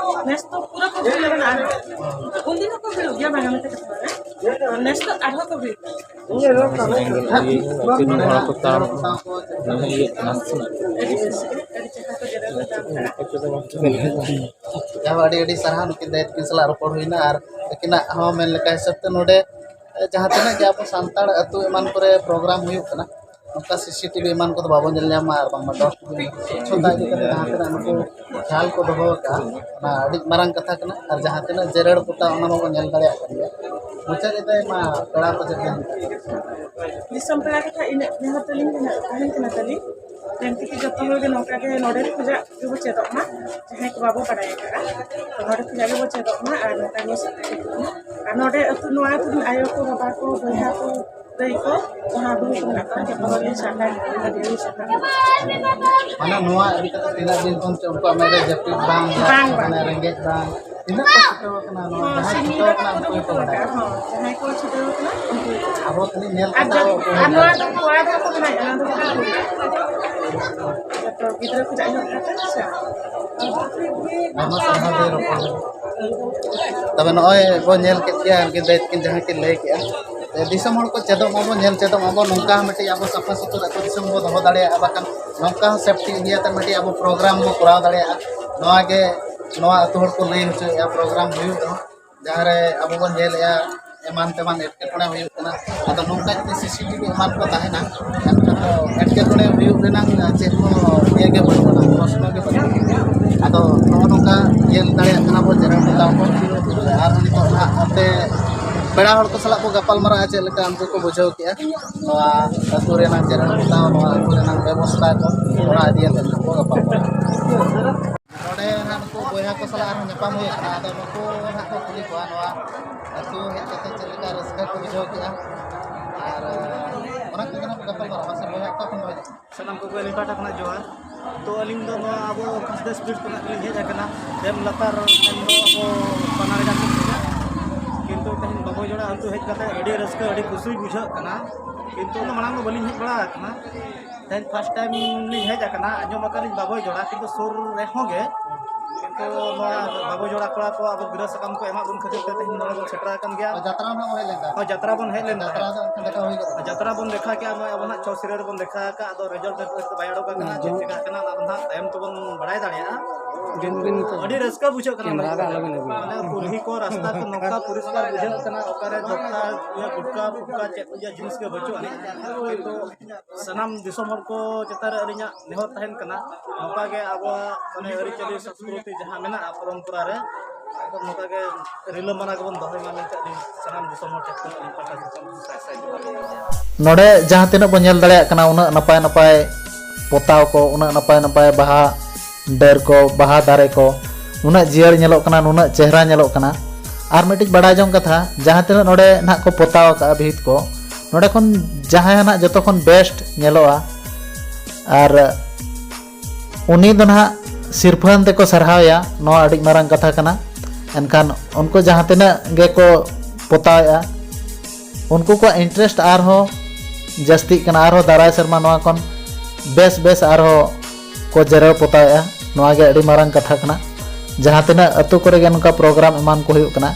ᱱᱮᱥ ᱫᱚ ᱯᱩᱨᱟᱹ ᱠᱚ ᱵᱷᱤᱲ ᱞᱮᱱᱟ᱾ ᱟᱨ ᱩᱱᱫᱤᱱ ᱦᱚᱸᱠᱚ ᱵᱷᱤᱲᱚᱜ ᱜᱮᱭᱟ, ᱵᱟᱝᱟ ᱢᱮᱱᱛᱮ ᱠᱟᱛᱷᱟ ᱵᱟᱝ, ᱱᱮᱥ ᱫᱚ ᱟᱨᱦᱚᱸ ᱠᱚ ᱵᱷᱤᱲ ᱠᱟᱱᱟ᱾ ᱟᱹᱰᱤ ᱨᱟᱹᱥᱠᱟᱹ, ᱟᱹᱰᱤ ᱪᱮᱦᱨᱟ ᱠᱚ ᱡᱮᱨᱮᱲ ᱠᱚ ᱫᱟᱢ ᱠᱟᱜᱼᱟ᱾ ᱡᱟᱦᱟᱸ ᱟᱹᱰᱤ ᱟᱹᱰᱤ ᱥᱟᱨᱦᱟᱣ, ᱱᱩᱠᱤᱱ ᱫᱟᱹᱭ ᱛᱟᱹᱠᱤᱱ ᱥᱟᱞᱟᱜ ᱨᱚᱯᱚᱲ ᱦᱩᱭᱱᱟ᱾ ᱟᱨ ᱟᱹᱠᱤᱱᱟᱜ ᱦᱚᱸ ᱢᱮᱱ ᱞᱮᱠᱟ ᱦᱤᱥᱟᱹᱵ ᱛᱮ ᱱᱚᱰᱮ ᱡᱟᱦᱟᱸ ᱛᱤᱱᱟᱹᱜ ᱜᱮ ᱟᱵᱚ ᱥᱟᱱᱛᱟᱲ ᱟᱹᱛᱩ ᱮᱢᱟᱱ ᱠᱚᱨᱮ ᱯᱨᱳᱜᱨᱟᱢ ᱦᱩᱭᱩᱜ ᱠᱟᱱᱟ, ᱱᱚᱝᱠᱟ ᱥᱤᱥᱤᱴᱤᱵᱷᱤ ᱮᱢᱟᱱ ᱠᱚᱫᱚ ᱵᱟᱵᱚᱱ ᱧᱮᱞ ᱧᱟᱢᱟ, ᱟᱨ ᱵᱟᱝᱢᱟ ᱰᱟᱥᱴᱵᱤᱱ ᱥᱚᱪᱪᱷᱚᱛᱟ ᱤᱫᱤ ᱠᱟᱛᱮ ᱡᱟᱦᱟᱸ ᱛᱤᱱᱟᱹᱜ ᱱᱩᱠᱩ ᱠᱷᱮᱭᱟᱞ ᱠᱚ ᱫᱚᱦᱚ ᱟᱠᱟᱫᱼᱟ, ᱚᱱᱟ ᱟᱹᱰᱤ ᱢᱟᱨᱟᱝ ᱠᱟᱛᱷᱟ ᱠᱟᱱᱟ᱾ ᱟᱨ ᱡᱟᱦᱟᱸ ᱛᱤᱱᱟᱹᱜ ᱡᱮᱨᱮᱲ ᱯᱚᱛᱟᱣ, ᱚᱱᱟ ᱢᱟᱵᱚᱱ ᱧᱮᱞ ᱫᱟᱲᱮᱭᱟᱜ ᱠᱟᱱ ᱜᱮᱭᱟ᱾ ᱢᱩᱪᱟᱹᱫ ᱨᱮᱫᱚ ᱢᱟ ᱯᱮᱲᱟ ᱠᱚ ᱪᱮᱫ ᱵᱮᱱ ᱫᱤᱥᱚᱢ ᱯᱮᱲᱟ ᱠᱚ ᱴᱷᱮᱱ ᱤᱱᱟᱹᱜ ᱱᱮᱦᱚᱨ ᱛᱟᱹᱞᱤᱧ ᱢᱮᱱᱟᱜ, ᱛᱟᱦᱮᱱ ᱠᱟᱱᱟ ᱛᱟᱹᱞᱤᱧ, ᱡᱮᱢᱛᱤ ᱠᱤ ᱡᱚᱛᱚ ᱦᱚᱲ ᱜᱮ ᱱᱚᱝᱠᱟ ᱜᱮ ᱱᱚᱰᱮ ᱠᱷᱚᱱᱟᱜ ᱜᱮᱵᱚ ᱪᱮᱫᱚᱜ ᱢᱟ᱾ ᱡᱟᱦᱟᱸᱭ ᱠᱚ ᱵᱟᱵᱚ ᱵᱟᱲᱟᱭ ᱟᱠᱟᱫᱼᱟ, ᱛᱚ ᱱᱚᱰᱮ ᱠᱷᱚᱱᱟᱜ ᱜᱮᱵᱚ ᱪᱮᱫᱚᱜ ᱢᱟ ᱟᱨ ᱱᱚᱝᱠᱟ ᱜᱮᱵᱚ ᱥᱮᱬᱟ ᱤᱫᱤᱜ ᱢᱟ᱾ ᱟᱨ ᱱᱚᱰᱮ ᱟᱹᱛᱩ, ᱱᱚᱣᱟ ᱟᱹᱛᱩ ᱨᱮᱱ ᱟᱭᱳ ᱠᱚ, ᱵᱟᱵᱟ ᱠᱚ, ᱵᱚᱭᱦᱟ ᱠᱚ, ᱫᱟᱹᱭ ᱠᱚ, ᱡᱟᱦᱟᱸ ᱵᱩᱲᱦᱤ ᱠᱚ ᱢᱮᱱᱟᱜ ᱠᱚᱣᱟ, ᱡᱚᱛᱚ ᱦᱚᱲ ᱜᱮ ᱥᱟᱨᱦᱟᱣ, ᱟᱹᱰᱤ ᱟᱹᱰᱤ ᱥᱟᱨᱦᱟᱣ᱾ ᱢᱟᱱᱮ ᱱᱚᱣᱟ ᱤᱫᱤ ᱠᱟᱛᱮ ᱛᱤᱱᱟᱹᱜ ᱫᱤᱱ ᱠᱷᱚᱱ ᱪᱚ ᱩᱱᱠᱩᱣᱟᱜ ᱢᱮᱫ ᱨᱮ ᱡᱟᱹᱯᱤᱫ ᱵᱟᱝ, ᱵᱟᱝ, ᱵᱟᱝ᱾ ᱢᱟᱱᱮ ᱨᱮᱸᱜᱮᱡ ᱵᱟᱝ, ᱛᱤᱱᱟᱹᱜ ᱠᱚ ᱪᱷᱩᱴᱟᱹᱣ ᱟᱠᱟᱱᱟ ᱱᱚᱣᱟ ᱦᱚᱸ, ᱡᱟᱦᱟᱸᱭ ᱥᱤᱧ ᱪᱷᱩᱴᱟᱹᱣ ᱧᱤᱫᱟᱹ ᱟᱠᱟᱱᱟ ᱠᱚ ᱩᱱᱠᱩ ᱜᱮᱠᱚ ᱠᱩᱨᱩᱢᱩᱴᱩ ᱵᱟᱲᱟᱭᱟ᱾ ᱟᱠᱟᱫᱼᱟ, ᱦᱚᱸ, ᱡᱟᱦᱟᱸᱭ ᱠᱚ ᱪᱷᱩᱴᱟᱹᱣ ᱟᱠᱟᱱᱟ ᱩᱱᱠᱩ ᱜᱮ᱾ ᱟᱵᱚ ᱛᱮᱦᱮᱧ ᱧᱮᱞ ᱟᱨ ᱠᱟᱛᱮ ᱡᱚᱛ-, ᱟᱵᱚ ᱠᱚ ᱟᱨ ᱧᱮᱞ ᱱᱚᱣᱟ ᱫᱚ ᱠᱚᱲᱟ ᱫᱚ ᱵᱟᱠᱚ ᱵᱮᱱᱟᱣᱮᱫᱼᱟ, ᱱᱚᱣᱟ ᱫᱚ ᱠᱩᱲᱤ ᱜᱤᱫᱽᱨᱟᱹ᱾ ᱡᱚᱛᱚ ᱜᱤᱫᱽᱨᱟᱹ ᱠᱷᱚᱱᱟᱜ ᱮᱦᱚᱵ ᱠᱟᱛᱮ ᱥᱮ᱾ ᱟᱭᱢᱟ ᱥᱟᱨᱦᱟᱣ ᱫᱟᱹᱭ ᱨᱚᱯᱚᱲ ᱞᱟᱹᱜᱤᱫ᱾ ᱛᱚᱵᱮ ᱱᱚᱜᱼᱚᱭ ᱵᱚᱱ ᱧᱮᱞ ᱠᱮᱫ ᱜᱮᱭᱟ, ᱩᱱᱠᱤᱱ ᱫᱟᱹᱭ ᱛᱟᱹᱠᱤᱱ ᱡᱟᱦᱟᱸ ᱠᱤᱱ ᱞᱟᱹᱭ ᱠᱮᱜᱼᱟ, ᱡᱮ ᱫᱤᱥᱚᱢ ᱦᱚᱲ ᱠᱚ ᱪᱮᱫᱚᱜ ᱢᱟᱵᱚᱱ, ᱧᱮᱞ ᱪᱮᱫᱚᱜ ᱢᱟᱵᱚᱱ, ᱱᱚᱝᱠᱟ ᱢᱤᱫᱴᱤᱡ ᱟᱵᱚ ᱥᱟᱯᱷᱟ ᱥᱩᱛᱨᱟᱹ ᱟᱹᱛᱩ ᱫᱤᱥᱚᱢ ᱵᱚ ᱫᱚᱦᱚ ᱫᱟᱲᱮᱭᱟᱜᱼᱟ, ᱵᱟᱠᱷᱟᱱ ᱱᱚᱝᱠᱟ ᱦᱚᱸ ᱥᱮᱯᱴᱤ ᱤᱫᱤᱭᱟᱛᱮ ᱢᱤᱫᱴᱤᱡ ᱟᱵᱚ ᱯᱨᱳᱜᱨᱟᱢ ᱵᱚ ᱠᱚᱨᱟᱣ ᱫᱟᱲᱮᱭᱟᱜᱼᱟ᱾ ᱱᱚᱣᱟ ᱜᱮ ᱱᱚᱣᱟ ᱟᱹᱛᱩ ᱦᱚᱲ ᱠᱚ ᱞᱟᱹᱭ ᱦᱚᱪᱚᱭᱮᱫᱼᱟ, ᱯᱨᱳᱜᱨᱟᱢ ᱦᱩᱭᱩᱜ ᱨᱮᱦᱚᱸ ᱡᱟᱦᱟᱸ ᱨᱮ ᱟᱵᱚ ᱵᱚᱱ ᱧᱮᱞᱮᱫᱼᱟ ᱮᱢᱟᱱ ᱛᱮᱢᱟᱱ ᱮᱴᱠᱮᱴᱚᱬᱮ ᱦᱩᱭᱩᱜ ᱠᱟᱱᱟ᱾ ᱟᱫᱚ ᱱᱚᱝᱠᱟ ᱡᱩᱫᱤ ᱥᱤᱥᱤᱴᱤᱵᱷᱤ ᱮᱢᱟᱱ ᱠᱚ ᱛᱟᱦᱮᱱᱟ, ᱮᱱᱠᱷᱟᱱ ᱫᱚ ᱮᱴᱠᱮᱴᱚᱬᱮ ᱦᱩᱭᱩᱜ ᱨᱮᱱᱟᱜ ᱪᱮᱫ ᱦᱚᱸ ᱤᱭᱟᱹ ᱜᱮ ᱵᱟᱹᱱᱩᱜᱼᱟ, ᱯᱨᱚᱥᱱᱚ ᱜᱮ ᱵᱟᱹᱱᱩᱜᱼᱟ᱾ ᱟᱫᱚ ᱱᱚᱜᱼᱚ ᱱᱚᱝᱠᱟ ᱧᱮᱞ ᱫᱟᱲᱮᱭᱟᱜ ᱠᱟᱱᱟ ᱵᱚᱱ ᱡᱮᱨᱮᱲ ᱯᱚᱛᱟᱣ ᱠᱚ᱾ ᱟᱨ ᱱᱤᱛᱚᱜ ᱱᱟᱦᱟᱜ ᱱᱚᱛᱮ ᱯᱮᱲᱟ ᱦᱚᱲ ᱠᱚ ᱥᱟᱞᱟᱜ ᱵᱚ ᱜᱟᱯᱟᱞ ᱢᱟᱨᱟᱜᱼᱟ, ᱪᱮᱫ ᱞᱮᱠᱟ ᱩᱱᱠᱩ ᱠᱚ ᱵᱩᱡᱷᱟᱹᱣ ᱠᱮᱜᱼᱟ ᱱᱚᱣᱟ ᱟᱹᱛᱩ ᱨᱮᱱᱟᱜ ᱡᱮᱨᱮᱲ ᱯᱚᱛᱟᱣ, ᱱᱚᱣᱟ ᱟᱹᱛᱩ ᱨᱮᱱᱟᱜ ᱵᱮᱵᱚᱥᱛᱷᱟ ᱠᱚ, ᱚᱱᱟ ᱤᱫᱤ ᱠᱟᱛᱮ ᱱᱟᱦᱟᱜ ᱵᱚ ᱜᱟᱯᱟᱞ ᱢᱟᱨᱟᱜᱼᱟ᱾ ᱱᱚᱰᱮ ᱱᱟᱦᱟᱜ ᱱᱩᱠᱩ ᱵᱚᱭᱦᱟ ᱠᱚ ᱥᱟᱞᱟᱜ ᱟᱨᱦᱚᱸ ᱧᱟᱯᱟᱢ ᱦᱩᱭ ᱟᱠᱟᱱᱟ᱾ ᱟᱫᱚ ᱱᱩᱠᱩ ᱱᱟᱦᱟᱜ ᱠᱚ ᱠᱩᱞᱤ ᱠᱚᱣᱟ ᱱᱚᱣᱟ ᱟᱹᱛᱩ ᱦᱮᱡ ᱠᱟᱛᱮ ᱪᱮᱫ ᱞᱮᱠᱟ ᱨᱟᱹᱥᱠᱟᱹ ᱠᱚ ᱵᱩᱡᱷᱟᱹᱣ ᱠᱮᱜᱼᱟ, ᱟᱨ ᱚᱱᱟ ᱠᱚᱜᱮ ᱱᱟᱦᱟᱜ ᱵᱚ ᱜᱟᱯᱟᱞ ᱢᱟᱨᱟᱜᱼᱟ᱾ ᱢᱟᱥᱮ ᱵᱚᱭᱦᱟ, ᱚᱠᱟ ᱠᱷᱚᱱ ᱵᱚᱱ ᱦᱮᱡ ᱮᱱᱟ? ᱥᱟᱱᱟᱢ ᱠᱚᱜᱮ ᱟᱹᱞᱤᱧ ᱯᱟᱦᱴᱟ ᱠᱷᱚᱱᱟᱜ ᱡᱚᱦᱟᱨ᱾ ᱛᱚ ᱟᱹᱞᱤᱧ ᱫᱚ ᱱᱚᱣᱟ ᱟᱵᱚ ᱠᱷᱟᱥᱫᱟ ᱥᱯᱤᱰ ᱠᱷᱚᱱᱟᱜ ᱞᱤᱧ ᱦᱮᱡ ᱟᱠᱟᱱᱟ᱾ ᱰᱮᱢ ᱞᱟᱛᱟᱨ ᱥᱮᱱ ᱫᱚ ᱟᱵᱚ ᱯᱟᱱᱟᱲᱤ ᱜᱷᱟᱴ ᱥᱮᱫ ᱠᱷᱚᱱᱟᱜ᱾ ᱠᱤᱱᱛᱩ ᱛᱮᱦᱮᱧ ᱵᱟᱵᱚᱭ ᱡᱚᱲᱟ ᱟᱹᱛᱩ ᱦᱮᱡ ᱠᱟᱛᱮ ᱟᱹᱰᱤ ᱨᱟᱹᱥᱠᱟᱹ, ᱟᱹᱰᱤ ᱠᱩᱥᱤ ᱵᱩᱡᱷᱟᱹᱜ ᱠᱟᱱᱟ᱾ ᱠᱤᱱᱛᱩ ᱚᱱᱟ ᱢᱟᱲᱟᱝ ᱫᱚ ᱵᱟᱹᱞᱤᱧ ᱦᱮᱡ ᱵᱟᱲᱟ ᱟᱠᱟᱱᱟ᱾ ᱛᱮᱦᱮᱧ ᱯᱷᱟᱥᱴ ᱴᱟᱭᱤᱢ ᱞᱤᱧ ᱦᱮᱡ ᱟᱠᱟᱱᱟ᱾ ᱟᱸᱡᱚᱢ ᱟᱠᱟᱫ ᱞᱤᱧ ᱵᱟᱵᱚᱭ ᱡᱚᱲᱟ, ᱠᱤᱱᱛᱩ ᱥᱩᱨ ᱨᱮᱦᱚᱸ ᱜᱮ, ᱠᱤᱱᱛᱩ ᱱᱚᱣᱟ ᱵᱟᱵᱚᱭ ᱡᱚᱲᱟ ᱠᱚᱲᱟ ᱠᱚ ᱟᱵᱚ ᱜᱤᱨᱟᱹ ᱥᱟᱠᱟᱢ ᱠᱚ ᱮᱢᱟ ᱵᱚᱱ ᱠᱷᱟᱹᱛᱤᱨ ᱛᱮ ᱛᱮᱦᱮᱧ ᱱᱚᱰᱮ ᱵᱚᱱ ᱥᱮᱴᱮᱨ ᱟᱠᱟᱱ ᱜᱮᱭᱟ᱾ ᱡᱟᱛᱨᱟ ᱦᱚᱸ ᱦᱮᱡ ᱞᱮᱱ ᱛᱟᱦᱮᱸᱫ᱾ ᱦᱳᱭ, ᱡᱟᱛᱨᱟ ᱵᱚᱱ ᱦᱮᱡ ᱞᱮᱱ ᱛᱟᱦᱮᱸᱫ᱾ ᱡᱟᱛᱨᱟ ᱵᱚᱱ ᱫᱮᱠᱷᱟ ᱠᱮᱜᱼᱟ, ᱱᱚᱜᱼᱚᱭ ᱟᱵᱚ ᱱᱟᱜ ᱪᱷᱚ ᱥᱤᱨᱟᱹ ᱨᱮᱵᱚᱱ ᱫᱮᱠᱷᱟ ᱟᱠᱟᱫ, ᱟᱫᱚ ᱨᱮᱡᱟᱞᱴ ᱫᱚ ᱵᱟᱭ ᱚᱰᱚᱠ ᱟᱠᱟᱱᱟ, ᱪᱮᱫ ᱪᱮᱠᱟ ᱟᱠᱟᱱᱟ, ᱚᱱᱟ ᱫᱚ ᱱᱟᱜ ᱛᱟᱭᱚᱢ ᱛᱮᱵᱚᱱ ᱵᱟᱲᱟᱭ ᱫᱟᱲᱮᱭᱟᱜᱼᱟ᱾ ᱠᱤᱱᱛᱩ ᱟᱹᱰᱤ ᱨᱟᱹᱥᱠᱟᱹ ᱵᱩᱡᱷᱟᱹᱜ ᱠᱟᱱᱟ᱾ ᱢᱟᱱᱮ ᱠᱩᱞᱦᱤ ᱠᱚ, ᱨᱟᱥᱛᱟ ᱠᱚ ᱱᱚᱝᱠᱟ ᱯᱚᱨᱤᱥᱠᱟᱨ ᱵᱩᱡᱷᱟᱹᱜ ᱠᱟᱱᱟ, ᱚᱠᱟᱨᱮ ᱫᱚᱠᱛᱟ ᱤᱭᱟᱹ ᱜᱩᱴᱠᱟ ᱯᱷᱩᱴᱠᱟ ᱪᱮᱫ ᱠᱚ ᱡᱤᱱᱤᱥ ᱜᱮ ᱵᱟᱹᱪᱩᱜ ᱟᱹᱱᱤᱡ᱾ ᱠᱤᱱᱛᱩ ᱥᱟᱱᱟᱢ ᱫᱤᱥᱚᱢ ᱦᱚᱲ ᱠᱚ ᱪᱮᱛᱟᱱ ᱨᱮ ᱟᱹᱞᱤᱧᱟᱜ ᱱᱮᱦᱚᱨ ᱛᱟᱦᱮᱱ ᱠᱟᱱᱟ, ᱱᱚᱝᱠᱟ ᱜᱮ ᱟᱵᱚᱣᱟᱜ ᱢᱟᱱᱮ ᱟᱹᱨᱤᱪᱟᱹᱞᱤ ᱥᱚᱝᱥᱠᱨᱤᱛᱤ ᱡᱟᱦᱟᱸ ᱢᱮᱱᱟᱜᱼᱟ ᱯᱚᱨᱚᱢᱯᱚᱨᱟ ᱨᱮ, ᱱᱚᱝᱠᱟ ᱜᱮ ᱨᱤᱞᱟᱹᱢᱟᱞᱟ ᱜᱮᱵᱚᱱ ᱫᱚᱦᱚᱭ ᱢᱟ ᱢᱮᱱᱛᱮ ᱟᱹᱞᱤᱧ ᱥᱟᱱᱟᱢ ᱫᱤᱥᱚᱢ ᱦᱚᱲ ᱴᱷᱮᱱ ᱠᱷᱚᱱ ᱟᱹᱞᱤᱧ ᱯᱟᱦᱴᱟ ᱥᱮᱫ ᱠᱷᱚᱱ ᱥᱟᱭ ᱥᱟᱭ ᱡᱚᱦᱟᱨ᱾ ᱱᱚᱰᱮ ᱡᱟᱦᱟᱸ ᱛᱤᱱᱟᱹᱜ ᱵᱚᱱ ᱧᱮᱞ ᱫᱟᱲᱮᱭᱟᱜ ᱠᱟᱱᱟ, ᱩᱱᱟᱹᱜ ᱱᱟᱯᱟᱭ ᱱᱟᱯᱟᱭ ᱯᱚᱛᱟᱣ ᱠᱚ, ᱩᱱᱟᱹᱜ ᱱᱟᱯᱟᱭ ᱱᱟᱯᱟᱭ ᱵᱟᱦᱟ ᱰᱟᱹᱨ ᱠᱚ, ᱵᱟᱦᱟ ᱫᱟᱨᱮ ᱠᱚ, ᱩᱱᱟᱹᱜ ᱡᱤᱭᱟᱹᱲ ᱧᱮᱞᱚᱜ ᱠᱟᱱᱟ, ᱱᱩᱱᱟᱹᱜ ᱪᱮᱦᱨᱟ ᱧᱮᱞᱚᱜ ᱠᱟᱱᱟ᱾ ᱟᱨ ᱢᱤᱫᱴᱤᱡ ᱵᱟᱲᱟᱭ ᱡᱚᱝ ᱠᱟᱛᱷᱟ, ᱡᱟᱦᱟᱸ ᱛᱤᱱᱟᱹᱜ ᱱᱚᱰᱮ ᱱᱟᱦᱟᱜ ᱠᱚ ᱯᱚᱛᱟᱣ ᱟᱠᱟᱫᱼᱟ ᱵᱷᱤᱛ ᱠᱚ, ᱱᱚᱰᱮ ᱠᱷᱚᱱ ᱡᱟᱦᱟᱸᱭ ᱱᱟᱦᱟᱜ ᱡᱚᱛᱚ ᱠᱷᱚᱱ ᱵᱮᱥᱴ ᱧᱮᱞᱚᱜᱼᱟ, ᱟᱨ ᱩᱱᱤ ᱫᱚ ᱱᱟᱦᱟᱜ ᱥᱤᱨᱯᱷᱟᱹ ᱟᱱ ᱛᱮᱠᱚ ᱥᱟᱨᱦᱟᱣᱮᱭᱟ, ᱱᱚᱣᱟ ᱟᱹᱰᱤ ᱢᱟᱨᱟᱝ ᱠᱟᱛᱷᱟ ᱠᱟᱱᱟ᱾ ᱮᱱᱠᱷᱟᱱ ᱩᱱᱠᱩ ᱡᱟᱦᱟᱸ ᱛᱤᱱᱟᱹᱜ ᱜᱮᱠᱚ ᱯᱚᱛᱟᱣᱮᱫᱼᱟ, ᱩᱱᱠᱩ ᱠᱚᱣᱟᱜ ᱤᱱᱴᱟᱨᱮᱥᱴ ᱟᱨᱦᱚᱸ ᱡᱟᱹᱥᱛᱤᱜ ᱠᱟᱱᱟ, ᱟᱨᱦᱚᱸ ᱫᱟᱨᱟᱭ ᱥᱮᱨᱢᱟ ᱱᱚᱣᱟ ᱠᱷᱚᱱ ᱵᱮᱥ ᱵᱮᱥ ᱟᱨᱦᱚᱸ ᱠᱚ ᱡᱮᱨᱮᱲ ᱯᱚᱛᱟᱣᱮᱫᱼᱟ᱾ ᱱᱚᱣᱟ ᱜᱮ ᱟᱹᱰᱤ ᱢᱟᱨᱟᱝ ᱠᱟᱛᱷᱟ ᱠᱟᱱᱟ᱾ ᱡᱟᱦᱟᱸ ᱛᱤᱱᱟᱹᱜ ᱟᱹᱛᱩ ᱠᱚᱨᱮ ᱜᱮ ᱱᱚᱝᱠᱟ ᱯᱨᱳᱜᱨᱟᱢ ᱮᱢᱟᱱ ᱠᱚ ᱦᱩᱭᱩᱜ ᱠᱟᱱᱟ,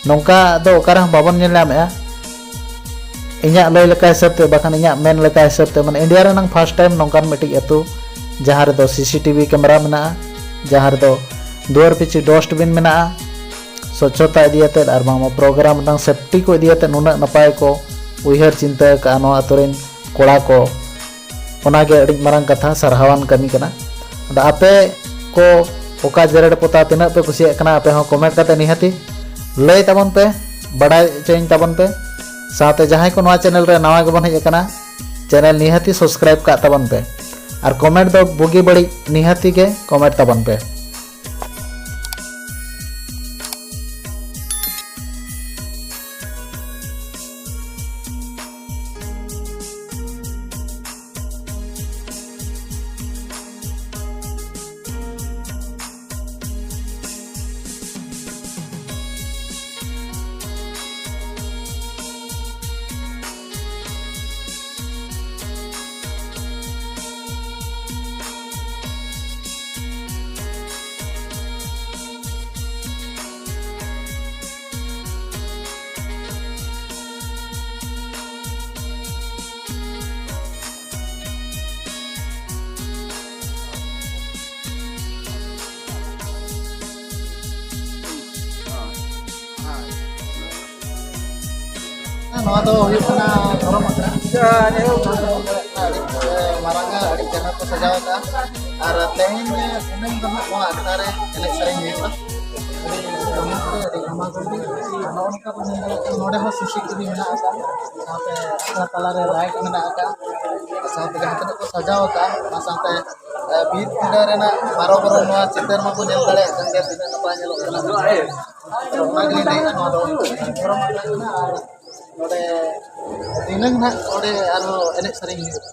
ᱱᱚᱝᱠᱟ ᱫᱚ ᱚᱠᱟ ᱨᱮᱦᱚᱸ ᱵᱟᱵᱚᱱ ᱧᱮᱞ ᱧᱟᱢᱮᱫᱼᱟ᱾ ᱤᱧᱟᱹᱜ ᱞᱟᱹᱭ ᱞᱮᱠᱟ ᱦᱤᱥᱟᱹᱵ ᱛᱮ, ᱵᱟᱠᱷᱟᱱ ᱤᱧᱟᱹᱜ ᱢᱮᱱ ᱞᱮᱠᱟ ᱦᱤᱥᱟᱹᱵ ᱛᱮ, ᱢᱟᱱᱮ ᱤᱱᱰᱤᱭᱟ ᱨᱮᱱᱟᱝ ᱯᱷᱟᱥᱴ ᱴᱟᱭᱤᱢ ᱱᱚᱝᱠᱟᱱ ᱢᱤᱫᱴᱤᱡ ᱟᱹᱛᱩ, ᱡᱟᱦᱟᱸ ᱨᱮᱫᱚ ᱥᱤ ᱥᱤ ᱴᱤ ᱵᱷᱤ ᱠᱮᱢᱮᱨᱟ ᱢᱮᱱᱟᱜᱼᱟ, ᱡᱟᱦᱟᱸ ᱨᱮᱫᱚ ᱫᱩᱣᱟᱹᱨ ᱯᱤᱪᱷᱤ ᱰᱚᱥᱴᱵᱤᱱ ᱢᱮᱱᱟᱜᱼᱟ, ᱥᱚᱪᱪᱷᱚᱛᱟ ᱤᱫᱤ ᱟᱛᱮᱫ ᱟᱨ ᱵᱟᱝᱢᱟ ᱯᱨᱳᱜᱨᱟᱢ ᱨᱮᱱᱟᱝ ᱥᱮᱯᱴᱤ ᱠᱚ ᱤᱫᱤ ᱟᱛᱮᱫ ᱱᱩᱱᱟᱹᱜ ᱱᱟᱯᱟᱭ ᱠᱚ ᱩᱭᱦᱟᱹᱨ ᱪᱤᱱᱛᱟᱹ ᱟᱠᱟᱫᱼᱟ ᱱᱚᱣᱟ ᱟᱹᱛᱩ ᱨᱮᱱ ᱠᱚᱲᱟ ᱠᱚ᱾ ᱚᱱᱟᱜᱮ ᱟᱹᱰᱤ ᱢᱟᱨᱟᱝ ᱠᱟᱛᱷᱟ, ᱥᱟᱨᱦᱟᱣᱟᱱ ᱠᱟᱹᱢᱤ ᱠᱟᱱᱟ᱾ ᱟᱫᱚ ᱟᱯᱮ ᱠᱚ ᱚᱠᱟ ᱡᱮᱨᱮᱲ ᱯᱚᱛᱟᱣ ᱛᱤᱱᱟᱹᱜ ᱯᱮ ᱠᱩᱥᱤᱭᱟᱜ ᱠᱟᱱᱟ, ᱟᱯᱮ ᱦᱚᱸ ᱠᱚᱢᱮᱱᱴ ᱠᱟᱛᱮ ᱱᱤᱦᱟᱹᱛᱤ ᱞᱟᱹᱭ ᱛᱟᱵᱚᱱ ᱯᱮ, ᱵᱟᱰᱟᱭ ᱦᱚᱪᱚᱧ ᱛᱟᱵᱚᱱ ᱯᱮ᱾ ᱥᱟᱶᱛᱮ ᱡᱟᱦᱟᱸᱭ ᱠᱚ ᱱᱚᱣᱟ ᱪᱮᱱᱮᱞ ᱨᱮ ᱱᱟᱣᱟ ᱜᱮᱵᱚᱱ ᱦᱮᱡ ᱟᱠᱟᱱᱟ, ᱪᱮᱱᱮᱞ ᱱᱤᱦᱟᱹᱛᱤ ᱥᱟᱵᱥᱠᱨᱟᱭᱤᱵ ᱠᱟᱜ ᱛᱟᱵᱚᱱ ᱯᱮ᱾ ᱟᱨ ᱠᱚᱢᱮᱱᱴ ᱫᱚ ᱵᱩᱜᱤ ᱵᱟᱹᱲᱤᱡ ᱱᱤᱦᱟᱹᱛᱤ ᱜᱮ ᱠᱚᱢᱮᱱᱴ ᱛᱟᱵᱚᱱ ᱯᱮ᱾ ᱱᱚᱣᱟ ᱫᱚ ᱦᱩᱭᱩᱜ ᱠᱟᱱᱟ ᱫᱷᱚᱨᱚᱢ ᱟᱠᱷᱲᱟ᱾ ᱟᱹᱰᱤ ᱢᱟᱨᱟᱝ ᱟᱹᱰᱤ ᱪᱮᱦᱨᱟ ᱠᱚ ᱥᱟᱡᱟᱣ ᱟᱠᱟᱫᱼᱟ᱾ ᱟᱨ ᱛᱮᱦᱮᱧ ᱫᱷᱤᱱᱟᱹᱝ ᱫᱚ ᱦᱟᱸᱜ ᱱᱚᱣᱟ ᱟᱠᱷᱲᱟ ᱨᱮ ᱮᱱᱮᱡ ᱥᱮᱨᱮᱧ ᱦᱩᱭᱩᱜᱼᱟ᱾ ᱟᱹᱰᱤ ᱨᱚᱢᱚᱡᱽ ᱛᱮ ᱟᱹᱰᱤ ᱜᱷᱟᱢᱟ ᱜᱷᱩᱢᱤ᱾ ᱟᱨ ᱱᱚᱜᱼᱚ ᱱᱚᱝᱠᱟ ᱵᱚᱱ ᱧᱮᱞ ᱫᱟᱲᱮᱭᱟᱜ ᱠᱟᱱᱟ, ᱱᱚᱰᱮ ᱦᱚᱸ ᱥᱤᱥᱤ ᱴᱤᱵᱷᱤ ᱢᱮᱱᱟᱜ ᱟᱠᱟᱫᱼᱟ, ᱥᱟᱶᱛᱮ ᱟᱠᱷᱲᱟ ᱛᱟᱞᱟᱨᱮ ᱞᱟᱭᱤᱴ ᱢᱮᱱᱟᱜ ᱟᱠᱟᱫᱼᱟ, ᱥᱟᱶᱛᱮ ᱡᱟᱦᱟᱸ ᱛᱤᱱᱟᱹᱜ ᱠᱚ ᱥᱟᱡᱟᱣ ᱟᱠᱟᱫᱼᱟ, ᱚᱱᱟ ᱥᱟᱶᱛᱮ ᱵᱤᱨ ᱯᱤᱸᱰᱟᱹ ᱨᱮᱱᱟᱜ ᱵᱟᱨᱚ ᱵᱚᱨᱚᱱ ᱱᱚᱣᱟ ᱪᱤᱛᱟᱹᱨ ᱢᱟᱵᱚᱱ ᱧᱮᱞ ᱫᱟᱲᱮᱭᱟᱜ ᱠᱟᱱ ᱜᱮᱭᱟ, ᱛᱤᱱᱟᱹᱜ ᱱᱟᱯᱟᱭ ᱧᱮᱞᱚᱜ ᱠᱟᱱᱟ᱾ ᱟᱫᱚ ᱚᱱᱟ ᱜᱮᱞᱤᱧ ᱞᱟᱹᱭᱮᱫᱼᱟ, ᱱᱚᱣᱟ ᱫᱚ ᱫᱷᱚᱨᱚᱢ ᱟᱠᱷᱲᱟ ᱠᱟᱱᱟ᱾ ᱟᱨ ᱱᱚᱰᱮ ᱫᱷᱤᱱᱟᱹᱝ ᱱᱟᱦᱟᱜ ᱱᱚᱰᱮ ᱟᱨᱦᱚᱸ ᱮᱱᱮᱡ ᱥᱮᱨᱮᱧ ᱦᱩᱭᱩᱜᱼᱟ᱾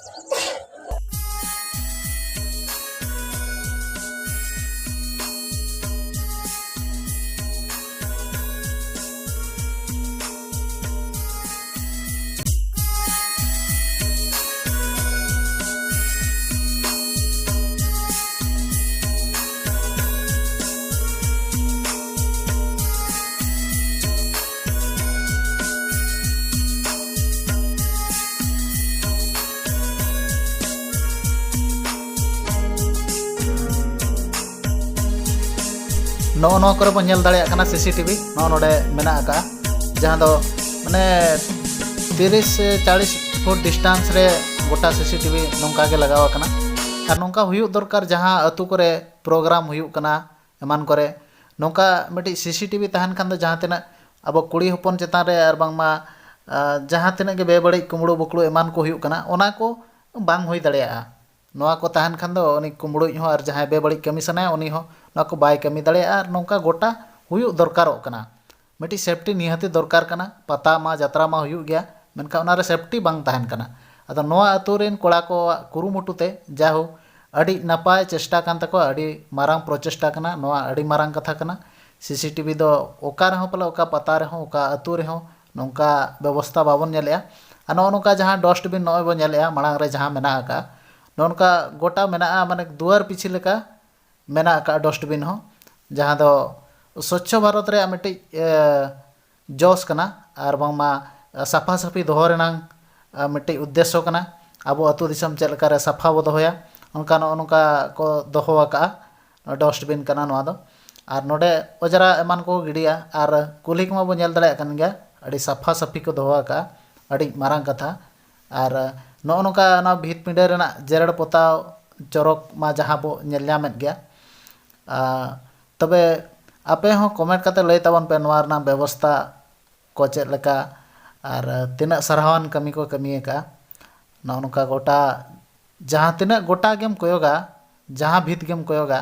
ᱱᱚᱜᱼᱚ ᱱᱚᱣᱟ ᱠᱚᱨᱮ ᱵᱚᱱ ᱧᱮᱞ ᱫᱟᱲᱮᱭᱟᱜ ᱠᱟᱱᱟ, ᱥᱤᱥᱤ ᱴᱤᱵᱷᱤ ᱱᱚᱜᱼᱚ ᱱᱚᱰᱮ ᱢᱮᱱᱟᱜ ᱟᱠᱟᱫᱼᱟ, ᱡᱟᱦᱟᱸ ᱫᱚ ᱢᱟᱱᱮ ᱛᱤᱨᱤᱥ ᱥᱮ ᱪᱟᱞᱤᱥ ᱯᱷᱩᱴ ᱰᱤᱥᱴᱟᱱᱥ ᱨᱮ ᱜᱚᱴᱟ ᱥᱤᱥᱤ ᱴᱤᱵᱷᱤ ᱱᱚᱝᱠᱟ ᱜᱮ ᱞᱟᱜᱟᱣ ᱟᱠᱟᱱᱟ᱾ ᱟᱨ ᱱᱚᱝᱠᱟ ᱦᱩᱭᱩᱜ ᱫᱚᱨᱠᱟᱨ, ᱡᱟᱦᱟᱸ ᱟᱹᱛᱩ ᱠᱚᱨᱮ ᱯᱨᱳᱜᱨᱟᱢ ᱦᱩᱭᱩᱜ ᱠᱟᱱᱟ, ᱮᱢᱟᱱ ᱠᱚᱨᱮ ᱱᱚᱝᱠᱟ ᱢᱤᱫᱴᱤᱡ ᱥᱤᱥᱤ ᱴᱤᱵᱷᱤ ᱛᱟᱦᱮᱱ ᱠᱷᱟᱱ ᱫᱚ ᱡᱟᱦᱟᱸ ᱛᱤᱱᱟᱹᱜ ᱟᱵᱚ ᱠᱩᱲᱤ ᱦᱚᱯᱚᱱ ᱪᱮᱛᱟᱱ ᱨᱮ ᱟᱨ ᱵᱟᱝᱢᱟ, ᱟ, ᱡᱟᱦᱟᱸ ᱛᱤᱱᱟᱹᱜ ᱜᱮ ᱵᱮᱵᱟᱹᱲᱤᱡ ᱠᱩᱢᱵᱽᱲᱩ ᱵᱩᱠᱲᱩ ᱮᱢᱟᱱ ᱠᱚ ᱦᱩᱭᱩᱜ ᱠᱟᱱᱟ, ᱚᱱᱟ ᱠᱚ ᱵᱟᱝ ᱦᱩᱭ ᱫᱟᱲᱮᱭᱟᱜᱼᱟ᱾ ᱱᱚᱣᱟ ᱠᱚ ᱛᱟᱦᱮᱱ ᱠᱷᱟᱱ ᱫᱚ ᱩᱱᱤ ᱠᱩᱢᱵᱽᱲᱩᱡ ᱦᱚᱸ ᱟᱨ ᱡᱟᱦᱟᱸᱭ ᱵᱮᱵᱟᱹᱲᱤᱡ ᱠᱟᱹᱢᱤ ᱥᱟᱱᱟᱭᱟ, ᱩᱱᱤ ᱦᱚᱸ ᱱᱚᱣᱟ ᱠᱚ ᱵᱟᱭ ᱠᱟᱹᱢᱤ ᱫᱟᱲᱮᱭᱟᱜᱼᱟ᱾ ᱟᱨ ᱱᱚᱝᱠᱟ ᱜᱚᱴᱟ ᱦᱩᱭᱩᱜ ᱫᱚᱨᱠᱟᱨᱚᱜ ᱠᱟᱱᱟ᱾ ᱢᱤᱫᱴᱤᱡ ᱥᱮᱯᱴᱤ ᱱᱤᱦᱟᱹᱛᱤ ᱫᱚᱨᱠᱟᱨ ᱠᱟᱱᱟ᱾ ᱯᱟᱛᱟ ᱢᱟ, ᱡᱟᱛᱨᱟ ᱢᱟ ᱦᱩᱭᱩᱜ ᱜᱮᱭᱟ, ᱢᱮᱱᱠᱷᱟᱱ ᱚᱱᱟᱨᱮ ᱥᱮᱯᱴᱤ ᱵᱟᱝ ᱛᱟᱦᱮᱱ ᱠᱟᱱᱟ᱾ ᱟᱫᱚ ᱱᱚᱣᱟ ᱟᱹᱛᱩ ᱨᱮᱱ ᱠᱚᱲᱟ ᱠᱚᱣᱟᱜ ᱠᱩᱨᱩᱢᱩᱴᱩ ᱛᱮ ᱡᱟᱭᱦᱳᱠ ᱟᱹᱰᱤ ᱱᱟᱯᱟᱭ ᱪᱮᱥᱴᱟ ᱠᱟᱱ ᱛᱟᱠᱚᱣᱟ, ᱟᱹᱰᱤ ᱢᱟᱨᱟᱝ ᱯᱨᱚᱪᱮᱥᱴᱟ ᱠᱟᱱᱟ, ᱱᱚᱣᱟ ᱟᱹᱰᱤ ᱢᱟᱨᱟᱝ ᱠᱟᱛᱷᱟ ᱠᱟᱱᱟ᱾ ᱥᱤᱥᱤ ᱴᱤᱵᱷᱤ ᱫᱚ ᱚᱠᱟ ᱨᱮᱦᱚᱸ ᱯᱟᱞᱮ, ᱚᱠᱟ ᱯᱟᱛᱟ ᱨᱮᱦᱚᱸ, ᱚᱠᱟ ᱟᱹᱛᱩ ᱨᱮᱦᱚᱸ ᱱᱚᱝᱠᱟ ᱵᱮᱵᱚᱥᱛᱷᱟ ᱵᱟᱵᱚᱱ ᱧᱮᱞᱮᱜᱼᱟ᱾ ᱟᱨ ᱱᱚᱜᱼᱚ ᱱᱚᱝᱠᱟ ᱡᱟᱦᱟᱸ ᱰᱚᱥᱴᱵᱤᱱ ᱱᱚᱜᱼᱚᱭ ᱵᱚᱱ ᱧᱮᱞᱮᱜᱼᱟ, ᱢᱟᱲᱟᱝ ᱨᱮ ᱡᱟᱦᱟᱸ ᱢᱮᱱᱟᱜ ᱟᱠᱟᱫᱼᱟ, ᱱᱚᱜᱼᱚ ᱱᱚᱝᱠᱟ ᱜᱚᱴᱟ ᱢᱮᱱᱟᱜᱼᱟ, ᱢᱟᱱᱮ ᱫᱩᱣᱟᱹᱨ ᱯᱤᱪᱷᱤ ᱞᱮᱠᱟ ᱢᱮᱱᱟᱜ ᱟᱠᱟᱫᱼᱟ ᱰᱚᱥᱴᱵᱤᱱ ᱦᱚᱸ, ᱡᱟᱦᱟᱸ ᱫᱚ ᱥᱚᱪᱪᱷᱚ ᱵᱷᱟᱨᱚᱛ ᱨᱮᱭᱟᱜ ᱢᱤᱫᱴᱤᱡ, ᱮ, ᱡᱚᱥ ᱠᱟᱱᱟ, ᱟᱨ ᱵᱟᱝᱢᱟ ᱥᱟᱯᱷᱟ ᱥᱟᱹᱯᱷᱤ ᱫᱚᱦᱚ ᱨᱮᱱᱟᱝ, ᱟ, ᱢᱤᱫᱴᱤᱡ ᱩᱫᱽᱫᱮᱥᱥᱚ ᱠᱟᱱᱟ᱾ ᱟᱵᱚ ᱟᱹᱛᱩ ᱫᱤᱥᱚᱢ ᱪᱮᱫ ᱞᱮᱠᱟᱨᱮ ᱥᱟᱯᱷᱟ ᱵᱚ ᱫᱚᱦᱚᱭᱟ, ᱚᱱᱠᱟ ᱱᱚᱜᱼᱚ ᱱᱚᱝᱠᱟ ᱠᱚ ᱫᱚᱦᱚ ᱟᱠᱟᱫᱼᱟ, ᱰᱚᱥᱴᱵᱤᱱ ᱠᱟᱱᱟ ᱱᱚᱣᱟ ᱫᱚ᱾ ᱟᱨ ᱱᱚᱰᱮ ᱚᱡᱽᱨᱟ ᱮᱢᱟᱱ ᱠᱚ ᱜᱤᱰᱤᱭᱟ, ᱟᱨ ᱠᱩᱞᱦᱤ ᱠᱚᱢᱟ ᱵᱚ ᱧᱮᱞ ᱫᱟᱲᱮᱭᱟᱜ ᱠᱟᱱ ᱜᱮᱭᱟ, ᱟᱹᱰᱤ ᱥᱟᱯᱷᱟ ᱥᱟᱹᱯᱷᱤ ᱠᱚ ᱫᱚᱦᱚ ᱟᱠᱟᱫᱼᱟ, ᱟᱹᱰᱤ ᱢᱟᱨᱟᱝ ᱠᱟᱛᱷᱟ᱾ ᱟᱨ ᱱᱚᱜᱼᱚ ᱱᱚᱝᱠᱟ ᱚᱱᱟ ᱵᱷᱤᱛ ᱯᱤᱸᱰᱟᱹ ᱨᱮᱱᱟᱜ ᱡᱮᱨᱮᱲ ᱯᱚᱛᱟᱣ ᱪᱚᱨᱚᱠ ᱢᱟ ᱡᱟᱦᱟᱸ ᱵᱚ ᱧᱮᱞ ᱧᱟᱢᱮᱫ ᱜᱮᱭᱟ, ᱟᱨ ᱛᱚᱵᱮ ᱟᱯᱮ ᱦᱚᱸ ᱠᱚᱢᱮᱱᱴ ᱠᱟᱛᱮ ᱞᱟᱹᱭ ᱛᱟᱵᱚᱱ ᱯᱮ ᱱᱚᱣᱟ ᱨᱮᱱᱟᱜ ᱵᱮᱵᱚᱥᱛᱷᱟ ᱠᱚ ᱪᱮᱫ ᱞᱮᱠᱟ ᱟᱨ ᱛᱤᱱᱟᱹᱜ ᱥᱟᱨᱦᱟᱣᱟᱱ ᱠᱟᱹᱢᱤ ᱠᱚ ᱠᱟᱹᱢᱤ ᱟᱠᱟᱫᱼᱟ᱾ ᱱᱚᱜᱼᱚ ᱱᱚᱝᱠᱟ ᱜᱚᱴᱟ, ᱡᱟᱦᱟᱸ ᱛᱤᱱᱟᱹᱜ ᱜᱚᱴᱟ ᱜᱮᱢ ᱠᱚᱭᱚᱜᱟ, ᱡᱟᱦᱟᱸ ᱵᱷᱤᱛ ᱜᱮᱢ ᱠᱚᱭᱚᱜᱟ,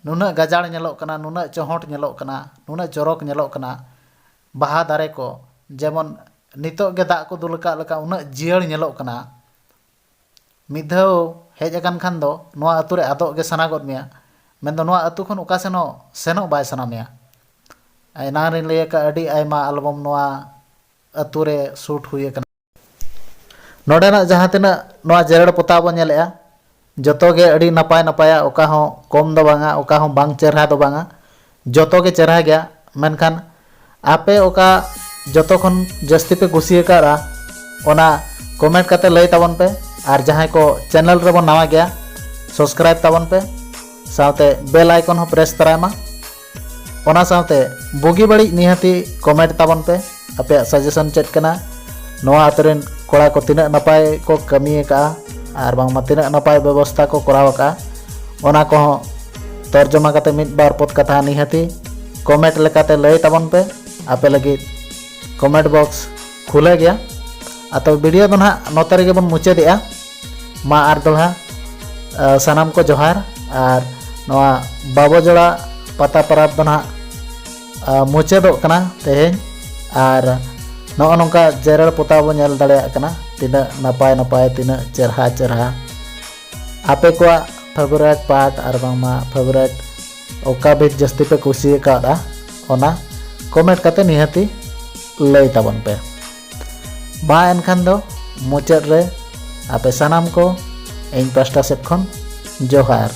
ᱱᱩᱱᱟᱹᱜ ᱜᱟᱡᱟᱲ ᱧᱮᱞᱚᱜ ᱠᱟᱱᱟ, ᱱᱩᱱᱟᱹᱜ ᱪᱚᱦᱚᱸᱴ ᱧᱮᱞᱚᱜ ᱠᱟᱱᱟ, ᱱᱩᱱᱟᱹᱜ ᱪᱚᱨᱚᱠ ᱧᱮᱞᱚᱜ ᱠᱟᱱᱟ, ᱵᱟᱦᱟ ᱫᱟᱨᱮ ᱠᱚ, ᱡᱮᱢᱚᱱ ᱱᱤᱛᱚᱜ ᱜᱮ ᱫᱟᱜ ᱠᱚ ᱫᱩᱞ ᱟᱠᱟᱫ ᱞᱮᱠᱟ ᱩᱱᱟᱹᱜ ᱡᱤᱭᱟᱹᱲ ᱧᱮᱞᱚᱜ ᱠᱟᱱᱟ᱾ ᱢᱤᱫ ᱫᱷᱟᱣ ᱦᱮᱡ ᱟᱠᱟᱱ ᱠᱷᱟᱱ ᱫᱚ ᱱᱚᱣᱟ ᱟᱹᱛᱩ ᱨᱮ ᱟᱫᱚᱜ ᱜᱮ ᱥᱟᱱᱟ ᱜᱚᱫ ᱢᱮᱭᱟ, ᱢᱮᱱᱫᱚ ᱱᱚᱣᱟ ᱟᱹᱛᱩ ᱠᱷᱚᱱ ᱚᱠᱟ ᱥᱮᱱ ᱦᱚᱸ ᱥᱮᱱᱚᱜ ᱵᱟᱭ ᱥᱟᱱᱟ ᱢᱮᱭᱟ᱾ ᱮᱱᱟᱝ ᱨᱤᱧ ᱞᱟᱹᱭ ᱟᱠᱟᱫ, ᱟᱹᱰᱤ ᱟᱭᱢᱟ ᱟᱞᱵᱚᱢ ᱱᱚᱣᱟ ᱟᱹᱛᱩ ᱨᱮ ᱥᱩᱴ ᱦᱩᱭ ᱟᱠᱟᱱᱟ᱾ ᱱᱚᱰᱮᱱᱟᱜ ᱡᱟᱦᱟᱸ ᱛᱤᱱᱟᱹᱜ ᱱᱚᱣᱟ ᱡᱮᱨᱮᱲ ᱯᱚᱛᱟᱣ ᱵᱚᱱ ᱧᱮᱞᱮᱜᱼᱟ, ᱡᱚᱛᱚ ᱜᱮ ᱟᱹᱰᱤ ᱱᱟᱯᱟᱭ ᱱᱟᱯᱟᱭᱟ, ᱚᱠᱟ ᱦᱚᱸ ᱠᱚᱢ ᱫᱚ ᱵᱟᱝᱟ, ᱚᱠᱟ ᱦᱚᱸ ᱵᱟᱝ ᱪᱮᱨᱦᱟ ᱫᱚ ᱵᱟᱝᱟ, ᱡᱚᱛᱚ ᱜᱮ ᱪᱮᱨᱦᱟ ᱜᱮᱭᱟ᱾ ᱢᱮᱱᱠᱷᱟᱱ ᱟᱯᱮ ᱚᱠᱟ ᱡᱚᱛᱚ ᱠᱷᱚᱱ ᱡᱟᱹᱥᱛᱤ ᱯᱮ ᱠᱩᱥᱤ ᱟᱠᱟᱫᱼᱟ, ᱚᱱᱟ ᱠᱚᱢᱮᱱᱴ ᱠᱟᱛᱮ ᱞᱟᱹᱭ ᱛᱟᱵᱚᱱ ᱯᱮ᱾ ᱟᱨ ᱡᱟᱦᱟᱸᱭ ᱠᱚ ᱪᱮᱱᱮᱞ ᱨᱮᱵᱚᱱ ᱱᱟᱣᱟ ᱜᱮᱭᱟ, ᱥᱟᱵᱥᱠᱨᱟᱭᱤᱵ ᱛᱟᱵᱚᱱ ᱯᱮ, ᱥᱟᱶᱛᱮ ᱵᱮᱞ ᱟᱭᱠᱚᱱ ᱦᱚᱸ ᱯᱨᱮᱥ ᱛᱚᱨᱟᱭ ᱢᱟ᱾ ᱚᱱᱟ ᱥᱟᱶᱛᱮ ᱵᱩᱜᱤ ᱵᱟᱹᱲᱤᱡ ᱱᱤᱦᱟᱹᱛᱤ ᱠᱚᱢᱮᱱᱴ ᱛᱟᱵᱚᱱ ᱯᱮ, ᱟᱯᱮᱭᱟᱜ ᱥᱟᱡᱮᱥᱚᱱ ᱪᱮᱫ ᱠᱟᱱᱟ, ᱱᱚᱣᱟ ᱟᱹᱛᱩ ᱨᱮᱱ ᱠᱚᱲᱟ ᱠᱚ ᱛᱤᱱᱟᱹᱜ ᱱᱟᱯᱟᱭ ᱠᱚ ᱠᱟᱹᱢᱤ ᱟᱠᱟᱫᱼᱟ ᱟᱨ ᱵᱟᱝᱢᱟ ᱛᱤᱱᱟᱹᱜ ᱱᱟᱯᱟᱭ ᱵᱮᱵᱚᱥᱛᱷᱟ ᱠᱚ ᱠᱚᱨᱟᱣ ᱟᱠᱟᱫᱼᱟ, ᱚᱱᱟ ᱠᱚᱦᱚᱸ ᱛᱚᱨᱡᱚᱢᱟ ᱠᱟᱛᱮ ᱢᱤᱫ ᱵᱟᱨ ᱯᱚᱫ ᱠᱟᱛᱷᱟ ᱱᱤᱦᱟᱹᱛᱤ ᱠᱚᱢᱮᱱᱴ ᱞᱮᱠᱟᱛᱮ ᱞᱟᱹᱭ ᱛᱟᱵᱚᱱ ᱯᱮ᱾ ᱟᱯᱮ ᱞᱟᱹᱜᱤᱫ ᱠᱚᱢᱮᱱᱴ ᱵᱚᱠᱥ ᱠᱷᱩᱞᱟᱹ ᱜᱮᱭᱟ᱾ ᱟᱨ ᱛᱚᱵᱮ ᱵᱷᱤᱰᱤᱭᱳ ᱫᱚ ᱱᱟᱦᱟᱜ ᱱᱚᱛᱮ ᱨᱮᱜᱮ ᱵᱚᱱ ᱢᱩᱪᱟᱹᱫᱮᱜᱼᱟ᱾ ᱢᱟ ᱟᱨ ᱫᱚᱦᱲᱟ, ᱟ, ᱥᱟᱱᱟᱢ ᱠᱚ ᱡᱚᱦᱟᱨ᱾ ᱟᱨ ᱱᱚᱣᱟ ᱵᱟᱵᱚ ᱡᱚᱲᱟ ᱯᱟᱛᱟ ᱯᱚᱨᱚᱵᱽ ᱫᱚ ᱱᱟᱦᱟᱜ, ᱟ, ᱢᱩᱪᱟᱹᱫᱚᱜ ᱠᱟᱱᱟ ᱛᱮᱦᱮᱧ᱾ ᱟᱨ ᱱᱚᱜᱼᱚ ᱱᱚᱝᱠᱟ ᱡᱮᱨᱮᱲ ᱯᱚᱛᱟᱣ ᱵᱚᱱ ᱧᱮᱞ ᱫᱟᱲᱮᱭᱟᱜ ᱠᱟᱱᱟ, ᱛᱤᱱᱟᱹᱜ ᱱᱟᱯᱟᱭ ᱱᱟᱯᱟᱭ, ᱛᱤᱱᱟᱹᱜ ᱪᱮᱨᱦᱟ ᱪᱮᱨᱦᱟ᱾ ᱟᱯᱮ ᱠᱚᱣᱟᱜ ᱯᱷᱮᱵᱟᱨᱮᱴ ᱯᱟᱨᱴ ᱟᱨ ᱵᱟᱝᱢᱟ ᱯᱷᱮᱵᱟᱨᱮᱴ ᱚᱠᱟ ᱵᱷᱤᱛ ᱡᱟᱹᱥᱛᱤ ᱯᱮ ᱠᱩᱥᱤ ᱟᱠᱟᱫᱼᱟ, ᱚᱱᱟ ᱠᱚᱢᱮᱱᱴ ᱠᱟᱛᱮ ᱱᱤᱦᱟᱹᱛᱤ ᱞᱟᱹᱭ ᱛᱟᱵᱚᱱ ᱯᱮ᱾ ᱢᱟ ᱮᱱᱠᱷᱟᱱ ᱫᱚ ᱢᱩᱪᱟᱹᱫ ᱨᱮ ᱟᱯᱮ ᱥᱟᱱᱟᱢ ᱠᱚ ᱤᱧ ᱯᱟᱥᱴᱟ ᱥᱮᱫ ᱠᱷᱚᱱ ᱡᱚᱦᱟᱨ᱾